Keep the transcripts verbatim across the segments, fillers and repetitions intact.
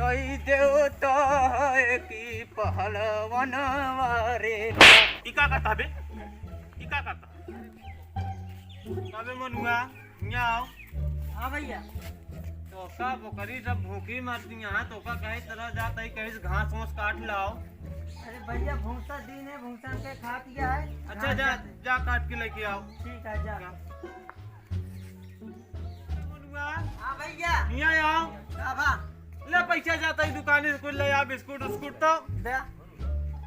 कई देवता है कि पहलवानवा रे। ई का करता बे? ई का करता? अबे मनुआ, हियाँ आओ। हाँ भैया। तोका बकरी सब भूखी मरती हैं, तोका कहीं तरह जात है, कहीं से घास वास काट लाओ। अरे भैया, भूसा दिन है, भूसा के खा दिया है। अच्छा, घास जा, जाते। जा काट के लेके आओ। ठीक है, जा। जा। मनुआ। हाँ भैया। हियाँ आओ। का बा? ले पैसा जाता है दुकान से कुछ ले आ, बिस्कुट उस्कुट तो। दे।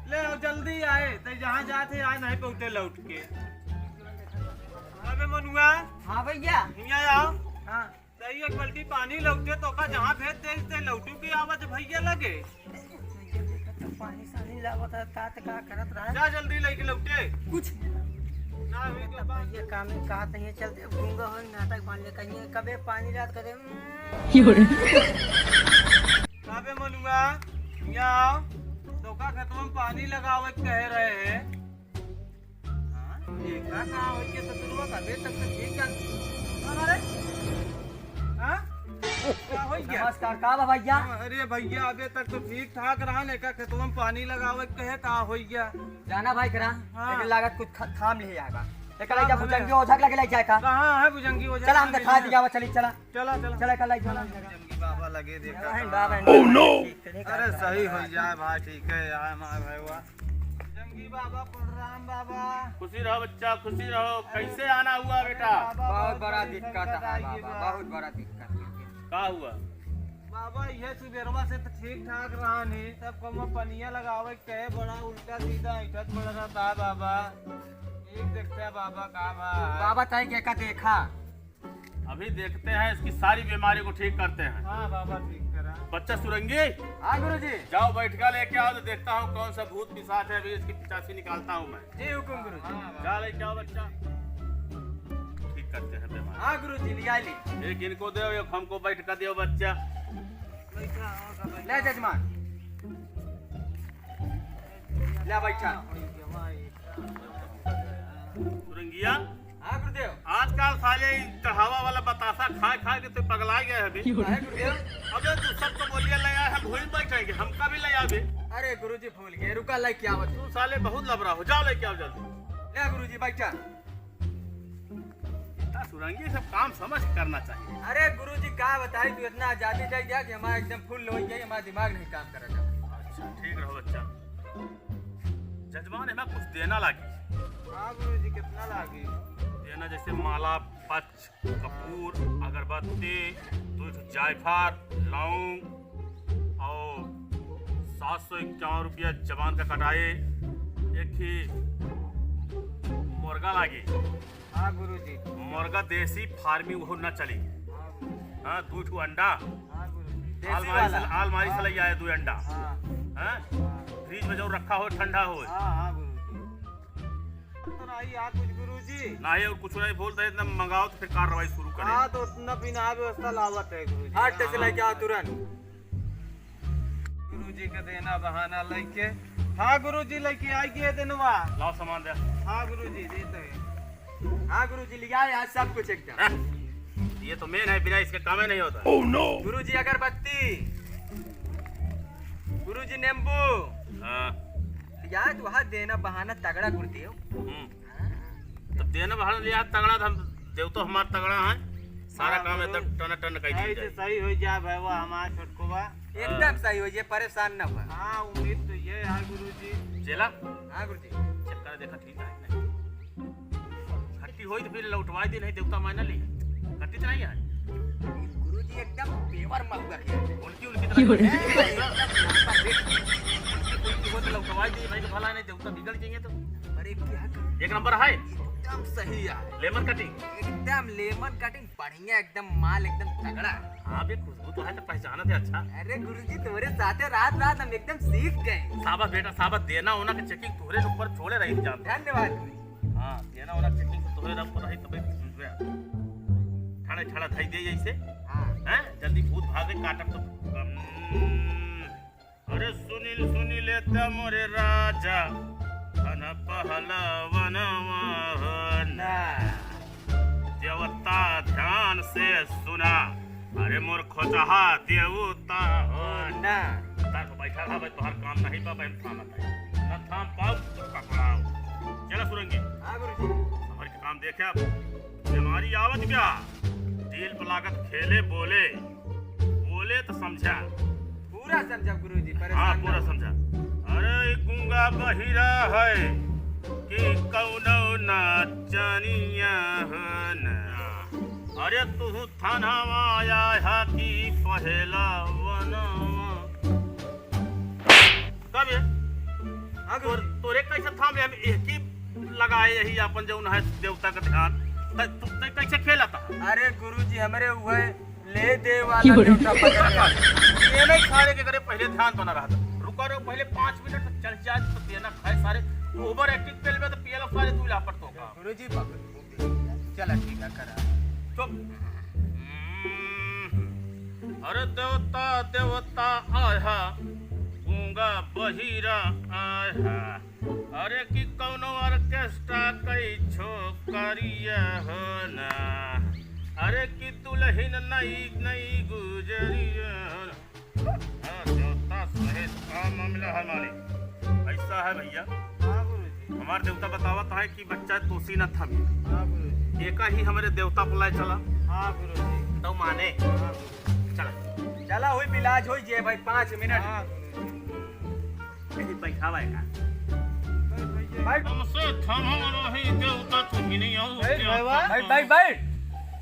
ले आओ, जल्दी आए, तो जहाँ जाते आए नहीं पहुँचे लौट के। अबे मनुआ। हाँ भैया। हियाँ आओ। हाँ। तो एक बाल्टी पानी लौटे तो का जहाँ भेज दे ते लौटू के आवाज भैया लगे। पानी सानी लावत है, का त का करत रहा। जा जल्दी लेके लौटे। कुछ ना हुई तो बात। ये काम में कहा तो ये चलते गूंगा हो, नाटक बांध ले कहीं, कबे पानी रात करे। अबे मनुआ, हियाँ आओ। तोका खेतवा में पानी लगावे के कहे रहे हैं। हाँ, देखा का हो गया ससुरवा का, अबे तक तो ठीक है। अरे, हाँ? का हो गया? नमस्कार, का बा भैया? अरे भैया, अबे तक तो ठीक ठाक रहा, लेका खेतवा में पानी लगावे के कहे, का हो गया? जाना भाई करा, हाँ। लेकिन लागत कुछ ख-, थाम लिहे आगा। एक हाँ, लइका हाँ। भुजंगी ओझा के लगे लइ जाए का? कहाँ है भुजंगी ओझा? चला, हम दिखा दिया, चली, चला। चला, चला। चला, कल आई चला। भुजंगी बाबा लगे देखा रहन का। बाबा, Oh, no! ठीक करे का अरे, करा। सही हो जाए भाई, ठीक है यार, हमारे भाई हुआ। भुजंगी बाबा, प्रणाम बाबा। खुशी रहो बच्चा, खुशी रहो। अरे, कैसे आना हुआ अरे बेटा? बाबा, बहुत बहुत बड़ा बड़ी दिक्कत संकट है आई बाबा, बा। बहुत बड़ा दिक्कत है। का हुआ? बाबा, ये सुबेरवा से तो ठीक ठाक रहा नहीं, तब कौनो पनिया लगावे के कहे, बड़ा उल्टा सीधा ऐठत पड़ रहा था बाबा। एक देखते हैं बाबा का बा। बाबा, ताई के का देखा? अभी देखते हैं, इसकी सारी बीमारी को ठीक करते हैं। हाँ बाबा, ठीक करा। बच्चा सुरंगी, हाँ गुरुजी। जाओ बैठका लेके आओ, तो देखता हूँ कौन सा भूत पिशाच है, अभी इसकी पिचासी निकालता हूँ मैं। जी हुकुम गुरुजी। हाँ, हाँ। जा लेके आओ बच्चा, ठीक करते हैं बीमारी। हाँ गुरुजी, लिया ली। एक इनको दो, एक हमको बैठका दो बच्चा। ले जजमान, ले बैठा। सुरंगिया, हाँ गुरुदेव। आजकल साले ई चढ़ावा वाला बतासा खाए खाए के तो पगला गया है अभी। काहे गुरुदेव? अबे तू सब तो बोलिया ले आए, हम वहीं बैठेंगे, हमका भी ले आवे। अरे गुरुजी भूल गए, रुका लेके आवत। तू साले बहुत लबरा हो, जाओ लेके आओ जल्दी। ले गुरुजी बैठा। इतना सुरंगी सब काम समझ के करना चाहिए। अरे गुरुजी का बताई, तू इतना आजादी दे दिया कि हमारा एकदम फुल हो गया, हमारा दिमाग नहीं काम कर रहा। अच्छा ठीक रहो बच्चा। जजमान, एमा कुछ देना लागी। हाँ गुरुजी, कितना लागी? देना जैसे माला, पच, कपूर, अगरबत्ती, दो ठो जायफल, लौंग और सात सौ इक्यावन रुपया जबान का कटाए, एक ही मुर्गा लागी। हाँ गुरुजी। मुर्गा देसी फार्मी वो ना चली। हाँ गुरुजी। हाँ, दो ठो अंडा। हाँ गुरुजी। देसी अलमारी वाला। से, अलमारी से हाँ। ले आए दो अंडा। हाँ। हाँ? हाँ। फ्रिज में जो रखा हो, ठंडा हो। हाँ, हाँ गुरुजी। तो नहीं यार कुछ गुरुजी। नहीं, और कुछ नहीं बोलते, इतना मंगाओ तो फिर कार्रवाई शुरू करें। हाँ, तो उतना बिना व्यवस्था लावत है गुरुजी। हाँ, हाँ, हाँ। लेके आओ तुरंत। गुरुजी के देना बहाना लेके। हाँ गुरुजी, लेके आई के देनवा। लाओ सामान दे। हाँ गुरुजी, देते हैं। हाँ गुरुजी, लिया यार सब कुछ एकदम। हाँ? ये तो मेन है, बिना इसके काम ही नहीं होता। Oh no! गुरुजी अगरबत्ती, गुरुजी नींबू। हाँ। यार तू हाँ देना बहाना तगड़ा गुरुदेव। हम्म। तो देना बहाना लिया तगड़ा, तो हम देव तो हमार तगड़ा है, सारा हाँ, काम गुरु। एकदम टन टन कर दी ऐसे जाए। सही हो जा भाई, वो हमार छोटको बा। एकदम हाँ। सही हो, ये परेशान ना हुआ। हाँ, उम्मीद तो ये है गुरुजी। चेला? हाँ गुरुजी। चेक कर देखा ठीक है कि नहीं? खट्टी होई तो फिर लौटवाई दे, नहीं देवता मायना ली। खट्टी तो नहीं है। गुरुजी एकदम पेवर महुआ के। उनकी, उनकी तरह। उनकी, उनकी हो तो लौटवाई दे, नहीं तो भला नहीं देवता बिगड़ जाएंगे तो। अरे क्या कर-, एक नंबर है। एकदम सही है। लेमन कटिंग। एकदम लेमन कटिंग, बढ़िया, एकदम माल एकदम तगड़ा। हाँ बे, खुशबू तो है तो पहचानत है अच्छा। अरे गुरुजी, तुम्हारे साथे रात रात हम एकदम सीख गए। साबस बेटा, साबस, देना होना के चेकिंग तोहरे ऊपर छोड़े रही जान। धन्यवाद गुरुजी। हाँ, देना होना चेकिंग तो तोहरे ऊपर रही, तबे सुन रहे। ठड़ा ठड़ा धई दे जैसे। हाँ। हैं? जल्दी भूत भागे, काटब तो। हम्म। अरे सुनिल, सुनिल त मोरे राजा, धन पहलवनवा हो ना। देवता ध्यान से सुना, अरे मोर खोचहा देवता हो ना। हाँ भाई, तोहार काम नहीं बा, भाई, हम थामत है। ना थाम पाओ, तो पकड़ाओ। चला सुरंगी। हाँ गुरुजी। हमारे काम देखे अब। बीमारी आवत क्या? दिल पर लागत खेले बोले। बोले तो समझा। पूरा समझा गुरुजी, हाँ, परेशान पूरा ना हो। समझा। अरे, ई गूंगा बहिरा है कि कौनो नाचनिया है ना। अरे, तू थानवा आया है कि पहला वनवा। कब ये? हाँ, तोर-, गुरुजी। तोरे कैसे थाम ले? हम एक ही लगाए यही अपन जौन है देवता का ध्यान। त-, तू, तू कैसे खेला था? अरे गुरुजी, हमरे उहे ले दे वाला क्यों? देवता पकड़ गया। ये नहीं सारे के करे पहले ध्यान बना रहा था। रुका रहो, पहले पाँच मिनट तक चल जाए तो देना खाए सारे। ओवर एक्टिंग कर लेबे तो पियला सारे तू लापट तो का। गुरुजी, बाप रे। चला ठीक है, करा। चुप। हम्म। अरे देवता, देवता आया, गूंगा बहिरा आया। अरे कि कौनो ऑर्केस्ट्रा कई छोकरिया हो ना। अरे कि दुल्हन नई नई गुजरिया हो ना। हाँ, देवता सहित का मामला है मालिक? ऐसा है भैया, हाँ गुरुजी। हमार देवता बतावत है कि बच्चा तोसी न थमी। हाँ गुरुजी। एका ही हमरे देवता बुलाए चला। हाँ गुरुजी। तो माने। हाँ गुरुजी। चला। चला, हुई इलाज होई जे भाई, पाँच मिनट। हाँ गुरुजी। यही बैठावा है का? बैठ भैया। बैठ। हमसे थमा नहीं देवता, तुम ही नहीं आओ। बैठ भैया। बैठ, बैठ, बैठ।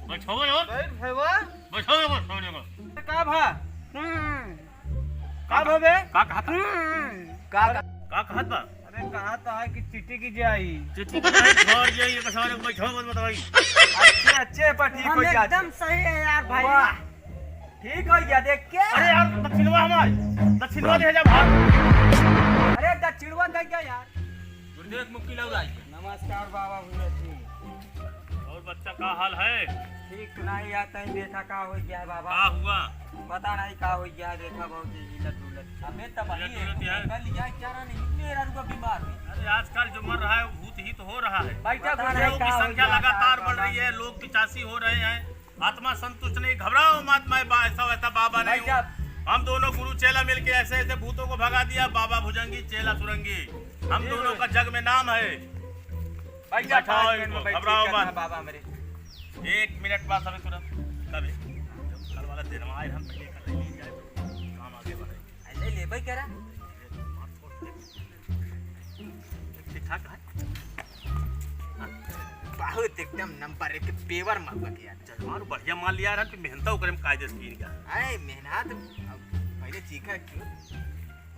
बैठावा यार। बैठ भैया। बैठावा यार, बैठावा यार। का भा? हम्म। का भा बे? का कहत बा? हम्म। का, का? का कहत बा? अरे, कहत है कि चिट्ठी की जाई। चिट्ठी की जाई, घर जाई, एक सारे को बैठो, मत बताई। अच्छे, अच्छे पर ठीक हम हो जात। एकदम सही है यार भाई। वाह, ठीक हो गया, देख के। अरे यार, दक्षिणवा हमार, दक्षिणवा दे जा भाग। अरे, दक्षिणवा दे गया यार। गुरुदेव, एक मुक्की लाओ आज। नमस्कार बाबा भूरत जी। और बच्चा का हाल है? ठीक तो नहीं आता है, देखा का हो गया है बाबा। का हुआ? पता नहीं का हो गया है, देखा बहुत ही हिलत डुलत। अबे तब वही हिलत डुलत है। कल लिया चारा नहीं, मेरा रुका बीमार हुई। अरे आजकल जो मर रहा है वो भूत ही तो हो रहा है। बैठा पता नहीं का हो गया है, बाबा। लोग पिचासी हो रहे हैं। आत्मा संतुष्ट नहीं, घबराओ मत, मैं बा-, ऐसा वैसा बाबा नहीं हूँ। हम दोनों गुरु चेला मिलके ऐसे ऐसे भूतों को भगा दिया, बाबा भुजंगी, चेला सुरंगी, हम दोनों का जग में नाम है। बैठा, बैठा, पाँच मिनट में बैठ, घबराओ मत। बाबा मेरे। एक मिनट बाद सभी तुरंत। कल वाला दिन में आए, हम पहले कर लेंगे, जाए, काम आगे बढ़े। ले ले भाई, करा। ठीक ठाक है। बहुत एकदम नंबर एक पेवर महुआ के यार। जजमान बढ़िया माल लिया रहा कि मेहनता ओकरे में कायदे से गिर गया। अरे मेहनत, अब पहले चीखा क्यों?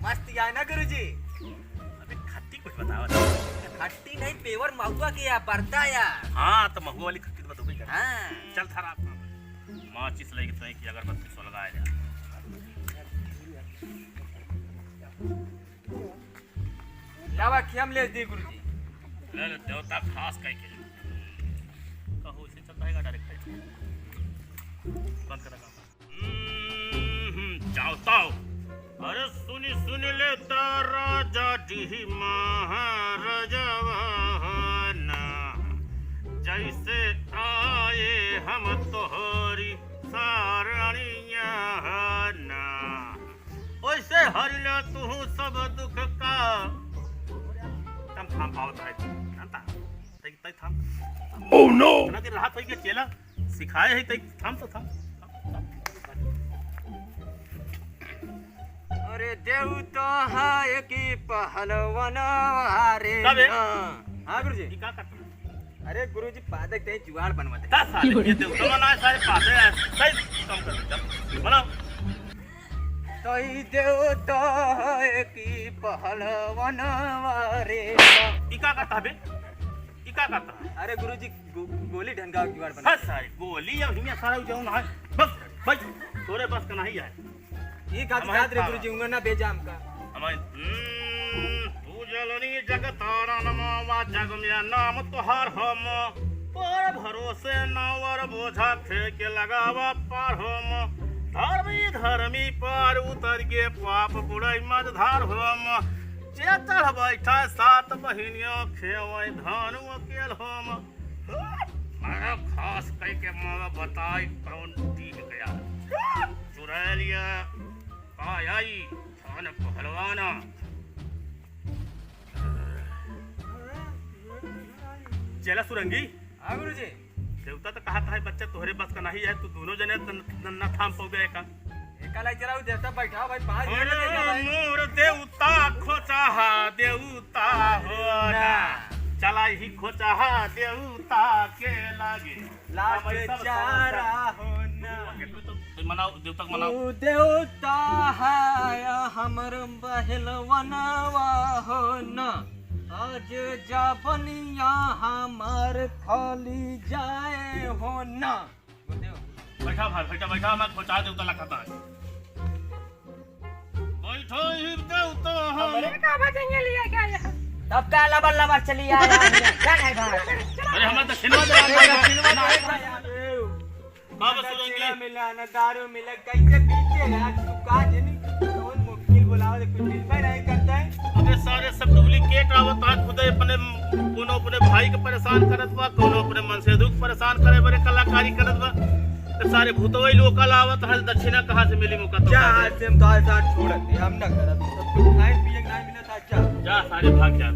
मस्त यार ना गुरुजी। अबे खट्टी कुछ बतावा। खट्टी नहीं, पेवर महुआ के या बरदा या। हाँ, तो महुआ वाली खट्टी तो बतौबे कर। हाँ। चल थारा माचिस लेके तो एक अगरबत्ती सुलगाए जा। लावा खियाम ले दी गुरुजी। ले ले, देवता खास कह के। कहो, इसे चलता है डायरेक्ट। बंद कर काम। हम्म, जाओ, ताओ। अरे सुनी, सुन लेता राजा जी महाराजवा ना। जैसे आए हम तोहरी सारणिया ना। ओइसे हरिला तुहु सब दुख का। तम थाम पावत है, जानता? तै, तै थाम। Oh no! इतना दिन रहा तै के चेला सिखाए है, तै थाम तो थाम। अरे देव तो है कि पहलवान रे। का बे? हाँ। हाँ गुरुजी। ई का करता? अरे गुरुजी, पादे के जुगाड़ बनवा दे। दस साल ये देवता ना सारे पादे हैं, सही काम कर दे, जब बनाओ। तई देवता है कि पहलवानवा रे। ई का करता बे? ई का करता? अरे गुरुजी, गो-, गोली ढंगा जुगाड़ बना। हट सारे, गोली अब हियां सारा जौन है। बस, बस, तोरे बस का नहीं है। ई का हमारे दिखात रे काम। गुरुजी, उंगना बेजाम का। हमारे, हम्म, तू जलनी जगतारण मावा जग में नाम तोहार हम। पर भरोसे नावर बोझा फेंक के लगावा पार हम। धर्मी धर्मी पार उतर के पाप बुड़ाई मझधार हम। जे चढ़ बैठा सात बहिनियों खेवै धानु अकेल हम। अरे खास कई के मावा बताई कौन टीक गया। चुरैलिया का आई। अरे पहलवान। चला सुरंगी। हाँ गुरुजी। देवता तो कहत है बच्चा तोहरे बस का नहीं है, तू दोनों जने न, न, न थाम पउबे का। एका लाई चला, उ देवता बैठा भाई, पाँच मिनट अरे देता भाई। मोर देवता खोचाहा देवता हो ना। ना। चला ही खोचाहा देवता के लागे। लाज हम ऐसा बेचारा बताओ। हो ना। तू मनाओ, देवता के मनाओ। तू देवता है हमर पहलवनवा हो ना। आज जबनिया हमार फली जाए हो ना। बैठा भाई, बैठा, बैठा, मैं खोचा देवता लखता है। बैठो ही देवता हम। हमरे का बजेंगे लिए गए हैं। तब का लबर लबर चली आया है। क्या है भाई? अरे हमें दक्षिणवा दे, दक्षिणवा दे। बाबा सुरंगी। दक्षिणा मिला, ना दारू मिला, कैसे पीते हैं आज तू का जनी? कौन मुश्किल बुलाओ, कुछ दिल पे नहीं करता है। अबे सारे सब duplicate आवत है, खुदे अपने, कोनो अपने भाई के परेशान करत बा, कोनो अपने मनसेधु के परेशान करे बरे कलाकारी करत बा। तो सारे भूतवई लोकल आवत है, दक्षिणा कहाँ से मिली मौका तो जा, आज से हम तोहरे साथ छोड़त है, हम ना करब। सब कुछ खाए पिए के नहीं मिलत है, जा। जा, सारे भाग जा।